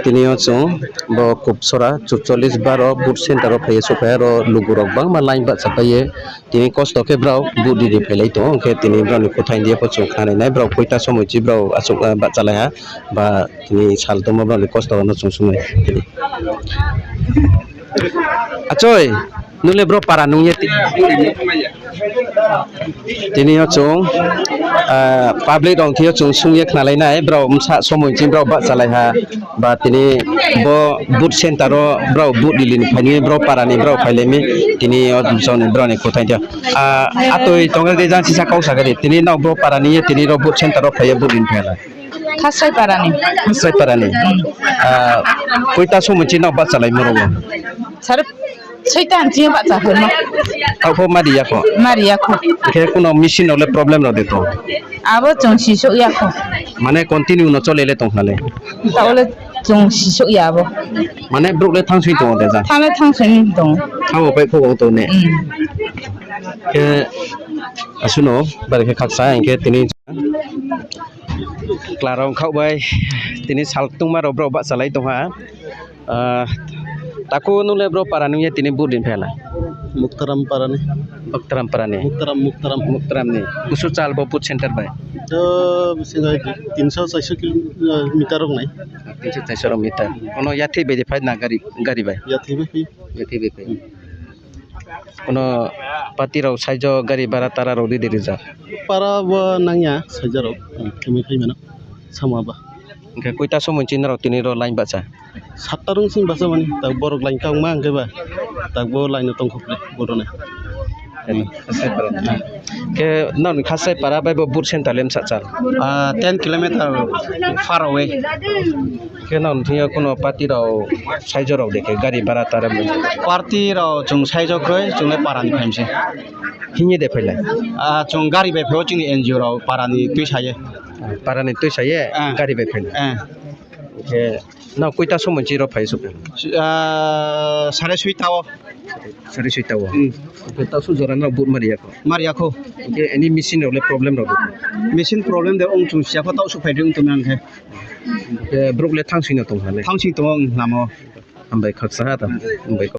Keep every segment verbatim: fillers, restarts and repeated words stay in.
Tini yo chung bo Kupsora chuchollis baro booth center wo phai ye souhphai ha, aro lugu rao gbangma line bahchapai ye tini kosto khe brao vote ri ni phailai tong ou. Hing khe tini brao ni kuthai di ye pho chung khnanai nai, brao koita somoi chi brao achouh, ah, bahchalai ha, ba tini sal tongmo brao ni kosto rao no chung sung nai. Achoi, nung le bro para nung ye ti-, tini yo chung, ah, public rao thing yo chung sung ye khnalai nai, brao bsa somoi ching brao bahchalai ha, ba tini bo booth center wo brao vote ri ni phai ni, brao para ni brao phailai mi, tini yo chung ni brao ni kuthai di. Ah, atoi tong di jang sisa kau sa khe di, tini nrao bro para ni ye tini rao booth center wo phai ye vote ri ni phai la. Khasrai para ni. Khasrai para ni. Ah, koita somoi ching nrao bahchalaimo rao? Sare soita ni ching yo bahcha phaimo. Taoh pho mari ya kho? Mari ya kho. Khe kuno machine rao le problem rao de tong? Abo chung sisouh ya kho. Mane continue no chole le tong kha le? Taoh le chung sisouh ya abo. Mane brouh le thanngsoi tong ou de jang? Thanng le thanngsoi tong ou. Thanng wo pai pho tong ne? Khe asuh no bari khe khaksa hing khe tini chla rao khaoh bai tini sal tongma rao brao bahchalai tong ha. Ah, takhu nung le bro para nung ye tini vote ri ni phai la? Muktaram para ni. Muktaram para ni. Muktaram, Muktaram. Muktaram ni. Kusu chal bo booth center bai? To bisingo tinso charso kilometer rok nai. Tinso charso rok meter. Kono yathih bai de phai na gari, gari bai? Yathih bai phai. Yathih bai phai. Kono party rao saijo gari bara tara rao ri de rijak? Para bo nang ya saijo rao. Khe mi phai mano. Sama ba. Hing khe koita somoi ching nrao tini ro line bahcha? Satta rung sing bahcha mani, tak borok line kangma hing khe ba, tak bo line no tong kho ple, bodo nai. Khe nrao ni Khasrai para bai bo booth center le bsa chal? Ah, ten kilometer far away. Khe nrao ni thing yo kono party rao saijo rao de khe gari bara tara bai? Party rao chung saijo kroi, chung le para ni phai mi se. Hing ye de phai la? Ah, chung gari bai phai o, chini N G O rao para ni tuisa ye. Para ni tuisa ye gari bai phai la? Khe nrao koita somoi ching ro phai souhphai? Ah, sare soita o. Sare soita o. Khe taoh suh jora nrao vote mari ya kho? Mari ya kho. Khe any machine rao le problem rao de? Machine problem de ong chung si ya pho, taoh suh phai di ong tong nang khe. Khe brouh le thanngsoi no tong ha le? Thanngsoi tong ou, lama o. Hambai khaksa ha ta. Hambai kho.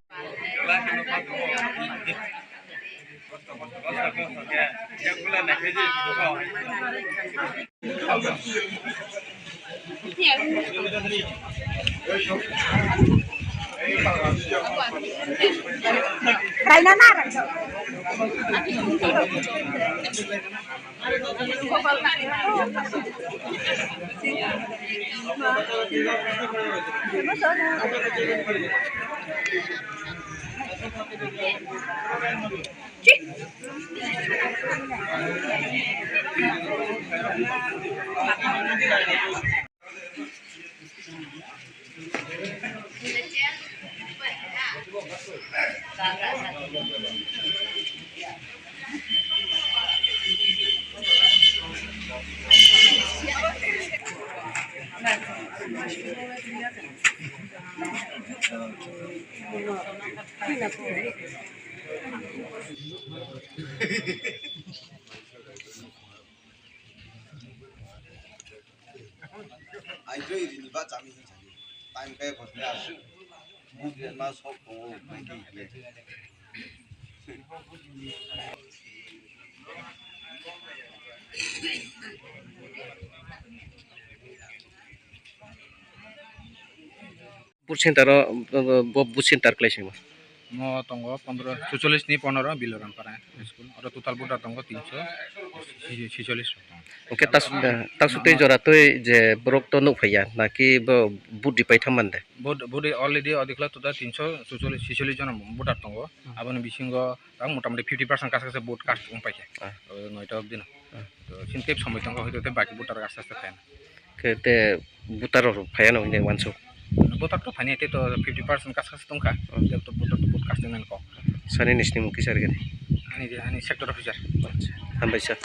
Ai joi ri ni ba chami hing sa di. Time khe bo se asuh. Buk ye ma sok tong ou, buk ye. Booth center o, bo booth center klái sing ma? Mo tongo pondro, chuchollis ni pondro, Biloram para school. Oro total voter tongo tinso chicholish. Hingkhe tas-, eh, tasu tei jora tei je borok to nuhphai ya, naki bo vote ripai thang mande? Vote, vote already odikla total tinso chuchollis, chicholish jona voter tongo. Aboni bisingo tang motamoti fifty percent kaisa kaisa vote cast wngpai kha. Ah. O noita obdi no. Ah. To chini tei somoi tongo, hoito tei baki voter aste aste phai. Khe te voter rok phai ya no hwnwi uansuk? Voter to phainai, tei to fifty percent kaisa kaisa tongkha. Hmm. Tei to voter to vote casting nani kok. Sani ni snimung kisa rwgani? Ani je, ani sector officer. Acha, hambai sir.